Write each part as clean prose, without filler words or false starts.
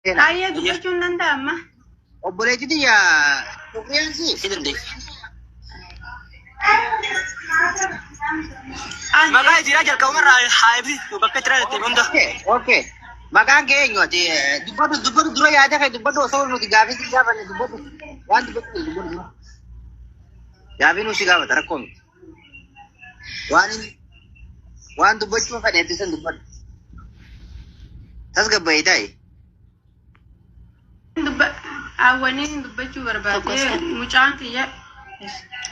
Seenaa. Ayyee dubbachuu hin danda'ama. Obboleetti tiyya Shukriyaan si. Si dandeessa. Ani Maqaa isiidhaa jalqabumarraa haa ibsitu bakka itti dhalatte hunda. Okay, okay. Maqaan kee eenyu ati? Dubbadhu dubbadhu dura yaada kee dubbadhu osoo nuti gaafii si gaafanne dubbadhu. Waan dubbadhu dubbadhu dura. Gaafii nu si gaafata rakkoo miti. Waan inni waan dubbachuu fedhe itti san dubbadhu. Tasgabbaa'ii taa'i. Awwaniin dubbachuu Tokko barbaade isa. mucaan kiyya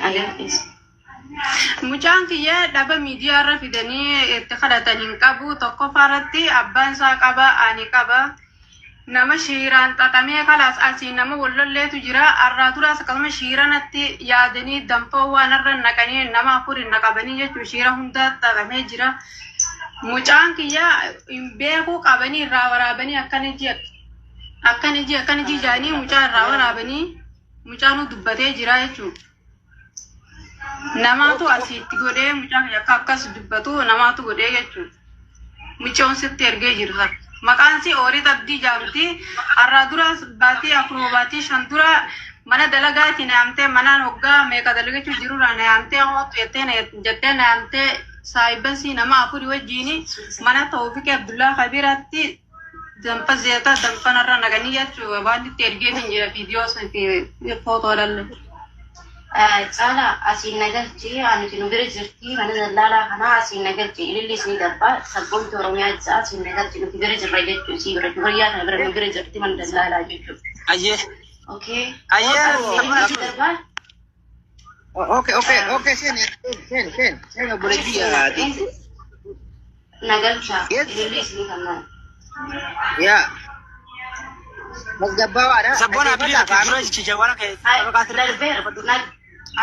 Ayyee. mucaan kiyya dhaba miidiyaa irra fidanii itti kadhatan hin qabu. Tokkoffaa irratti abbaan isaa qaba, ani qaba. Nama shiiraan xaxamee kalaas asii nama wallolleetu jira. Arraa turaas akkasuma shiiranatti yaadanii danfoo waan irra naqanii nama afurin naqabanii jechuun shiira hunda xaxamee jira. Mucaan kiyya hin beeku qabanii irraa waraabanii akkana ji'a akkana ji'a akkana ji'a jedhanii mucaa irraa waraabanii mucaanuu dubbatee jira jechuudha. Namaatu asitti godhee mucaa kiyya akka akkas dubbatu namaatu godhee jechuudha. Mucoon sitti ergee jiru sana. Maqaan si Oorii Abdii jaamti. Har'aa duraas baatii afur baatii shan dura mana dalagaatti na yaamtee manaan hoggaa meeqa dalagachuu jirurraa na yaamtee hootu jettee na jettee na yaamtee saahibansii nama afurii wajjiin mana Tawfiqee Abdullaa Kabiraatti danfa zeeta danfanarra naqanii jechuudha. Waan itti ergeetiin jira viidiyoo fi footoo lalle. Caalaa asiin nagalchi nuti nu bira jirti mana daldalaa kanaa asiin nagalchi ililli isinii darbaa sabboonti Oromiyaa jira asiin nagalchi nuti bira jirra jechuu isii bira shukriyaa kana bira nu bira jirti mana daldalaa jechuudha. Ayyee. Okay. Ayyee. Ililli isinii darbaa. Okay, okay, okay, seeni, seeni, seeni, seeni obboleetti tiyya. Nagalcha Yes. ililli isinii kannaan. Yaa. Tasgabbaawaadha. Sabboon abilii ati dura jijjiirama kee maqaa sirrii Darbeera.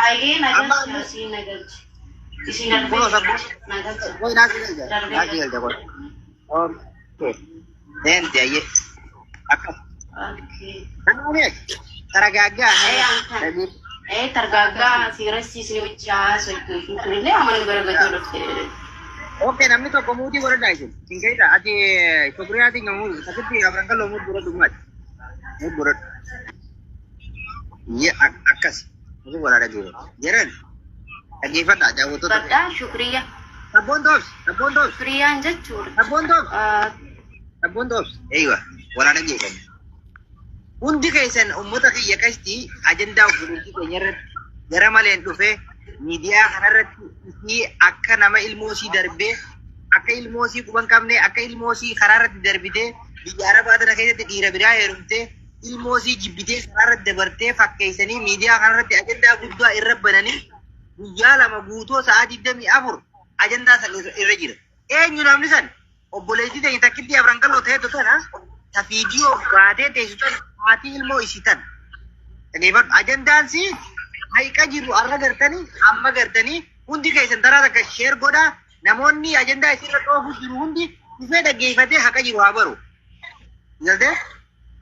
Ayyee nagalchi asiin nagalchi. Isin Kunoo darbeera. sabboon. Nagalcha. Koi naasii galcha. Naasii galcha koi. Okay. Seenti ayyee. Akkas. Okay. Kanaaf taragaaggaa. Ee ankan. Ee targaaggaa siirassi isin wajji haasoftu kunillee amana garagatoo dhufte. Okay, namni tokko muutii godhadhaa isin. Isin keessa ati Shukriyaatiin muutii akkasitti afran kaloo muutii godhadhu maati. Muutii godhadhu. Ye akkas. Muutii godhaa dhaggeeffadha. Jiran dhaggeeffadhaa daawwattoota. Badhaa shukriya. Sabboon toobs. Sabboon toobs. Shukriyaan jechuudha. Sabboon toobs. Sabboon toobs. Eeywa walaa dhaggeeffanna. Hundi keessan uummata kiyya qasti ajandaa obboleettii keenya irratti gara maleen dhufee miidiyaa kanarratti isii akka nama ilmoosii darbee akka ilmoosii quban qabne akka ilmoosii karaa irratti darbitee biyya arabaa tana keessatti dhiira biraa heerumtee ilmoosii jibbitee karaa irratti dabartee fakkeessanii miidiyaa kanarratti ajandaa guddaa irra bananii guyyaa lama guutuu sa'aa 24 ajandaa san irra jira. Eenyu namni san obboleettii teenya takkitti afran qal'oo ta'etu tana ta viidiyoo baatee teessu tana haati ilmoo isii tana. Dhaggeeffadhu ajandaan si haqa jiru har'a gartanii amma gartanii hundi keessan taraa takka sheer godhaa namoonni ajandaa isirra dhoofu jiru hundi dhufee dhaggeeffatee haqa jiru haa baru. Galtee?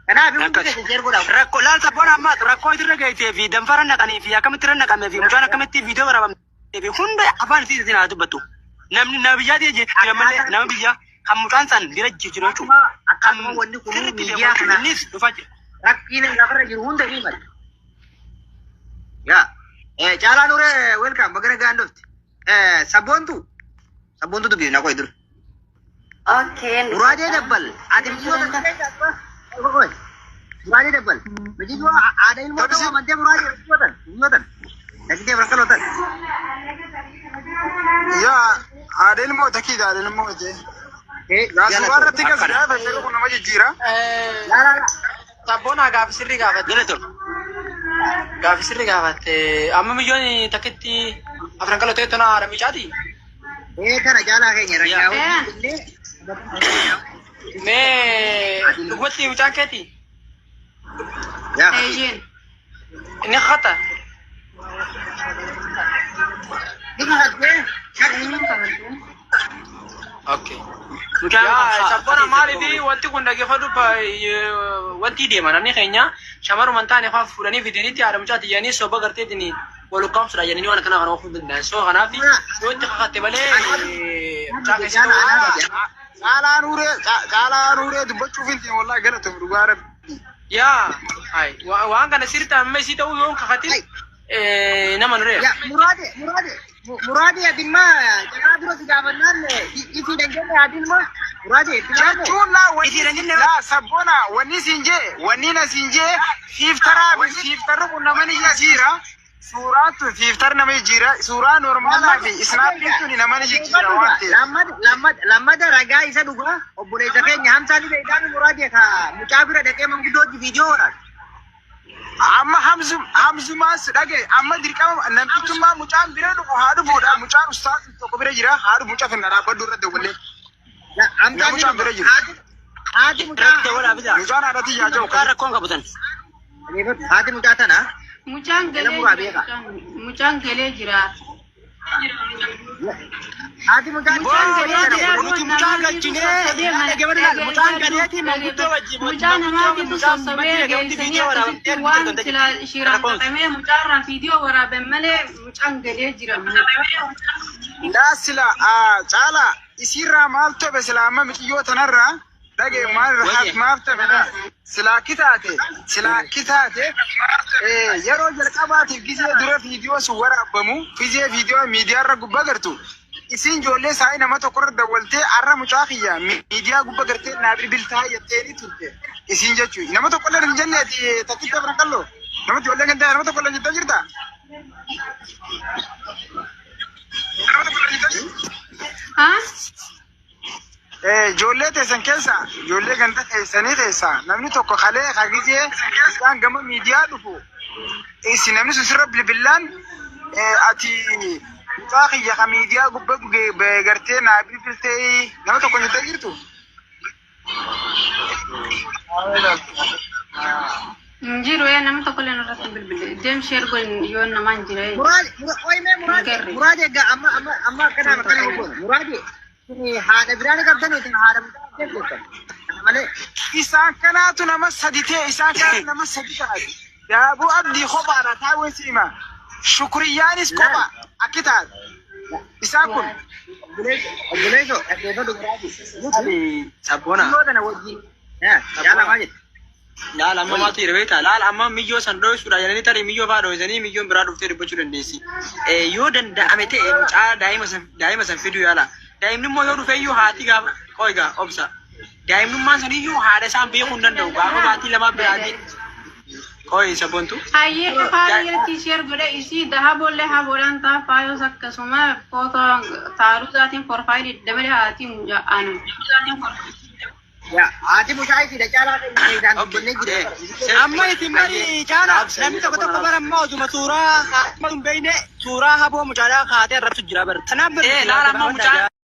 Kanaaf hundi keessan sheer godhaa. Rakkoo laal sabboon ammaas rakkoo itirra geessee fi danfara naqanii fi akkamitti irra naqamee fi mucaan akkamitti viidiyoo waraabamtee fi hunda afaan isii isin haa dubbattu. Namni nama biyyaati jira malee nama biyyaa kan mucaan san bira jiru jechuudha. Akkasuma wanni kun Sirriitti miidiyaa beeku kana innis dhufaa jira. rakkina lafarra jiru hunda ni mala. Yaa Caalaa Nuree welcome bagana gaan dhufte. Sabboontu sabboontu dubbifna qoy dur. Okay. Muraadee dabbal ati biyyoota Muraadee dabbal miti du'a haadha ilmoo ta'uu amantee muraadee biyyoota biyyoota dhaqitee bakka lootan. Yaa haadha ilmoo takiidha haadha ilmoo jee. Gaasubaa irratti gas gaafa jedhu kun nama jijjiira. Laa laa laa. Sabboon gaafi sirrii gaafatte. Galatoon. Gaafi sirrii gaafatte. Amma biyyoonni takkitti afran kaloo ta'e tona haadha micaati. Ee kana caalaa keenya Ee. rakkaawwan Mee dhugumatti mucaan keeti. Yaa. Eeyyeen. Inni kata. Ni kakatee Eenyuun kabajuu? Okay. Mucaan Yaa sabboona maaliifi wanti kun dhaggeeffadhu wanti deema namni keenya shamarruma hin taane fa'aa fuudhanii fidaniitti haadha mucaati jedhanii soba garteetiin wal ukkaamsuudha jedhanii waan akkana kana oofuu danda'an. So kanaaf yoo itti kakatte malee mucaa keessatti Caalaan uree caalaan uree dubbachuuf hin ta'e wallahi galatoom dhugaa rabbi. Yaa ay waan kana sirriitti amma isii ta'uu yoon kakatin nama nuree. Ya, muraade, muraade, muraade adimma jaraa dura si gaafannaan isii danjenne adilma muraade Jechuun laa wanni laa sabboona wanni siin jee wanni na siin jee fiiftaraa fi fiiftarri kun nama ni jijjiira. Suuraan tun fiiftar nama jijjiira. Suuraa normaalaa fi isnaappiin tun nama ni jijjiira waan ta'eef. Lammada ragaa isa dhugaa obboleessa keenya Hamsaa ni beektaa muraade ka mucaa bira dhaqee manguddootti viidiyoo waraabde. Amma hamzu hamzumaas dhage amma dirqama namtichummaa mucaan bira dhufu haa dhufuudha. Mucaan ustaas tokko bira jira haa dhufu mucaa finna dhaabbadhu irra dawwalee. Hamsaan ni Mucaan bira jiru. Haati mucaa Irratti dawwalaa bitaa. Mucaan haadhati yaa jiru. Mucaan rakkoon qabutan. Haati mucaa tana Mucaan galee Muraa jira. beeka. Mucaan galee jira. Haati mucaa Mucaan galee jira. Nuti mucaan galchinee mucaan galeetii manguddoo wajjin Mucaa namaatitu sossobee geessanii akkasitti waan sila shiraan xaxamee mucaarraa viidiyoo waraaban malee mucaan galee jira. Laa sila caala isiirraa maal tobe sila amma mixiyyoo tanarraa dhage maal maaf tabe sila akki taate sila akki taate yeroo jalqabaatiif gisee dura viidiyoo sun waraabamu gisee viidiyoo miidiyaarra gubbaa gartu isin ijoollee saa'ii nama tokkorra dawwaltee arra mucaa kiyya miidiyaa gubbaa gartee naa bilbiltaa jetteeni turte isin jechuun nama tokkollee hin jenneeti takkitti afran qalloo nama ijoollee kan ta'e nama tokkollee jettee jirta. Nama tokkollee jettee jirta. Haa? Ijoollee teessan keessa ijoollee ganda teessanii keessa namni tokko kalee kagisee isaan gama miidiyaa dhufu isin namni sun sirra bilbilaan ati mucaa kiyya ka miidiyaa gubbaa gartee naa bilbiltee nama tokko jettee jirtu. Hin jiru nama tokko illee irratti hin bilbille. Deem sheer godhin yoo namaa hin jire. Muraade, oimee muraade, muraade egaa amma amma amma akkana akkana goona. Muraade haadha biraan qabdan yookiin haadha mucaa qabdan kana malee. Isaan kanaatu nama sadi ta'e isaan kanaatu nama sadi taate. Daaboo abdii kophaadha taa'uun siima. Shukuriyyaanis kopha akki taate. Isaan kun Obboleesso dhaggeeffadhu muraade. Sabboona. Miyyoo tana wajjin. Yaala maal jette? Laala amma maaltu jira beektaa? Laala amma miyyoo san dho'isuudha jedhanii tarii miyyoo fa'aa dho'isanii miyyoon biraa dhuftee dubbachuu dandeessi. Yoo danda'ame ta'e mucaa daa'ima san fiduu yaala. Daa'imni immoo yoo dhufe iyyuu haati gaafa qoy gaa obsa. Daa'imnummaan san iyyuu haadha isaan beekuu hin danda'u. Gaafa maatii lamaa biraati. Qoy sabboontu. Hayyee faayyaatti sheer godhe isii dahaboollee haboodhaan ta'a faayos akkasuma footoo taaruu isaatiin forfaayilii dabalee haati mucaa anu. Haati mucaa isiidha caalaa keenya isaan dubbannee jira. Amma isin bari caala namni tokko tokko bara amma osuma suuraa haadha hin beekne suuraa haboo mucaadhaa kaatee arrabsu jira bara. Tanaaf Laala amma mucaa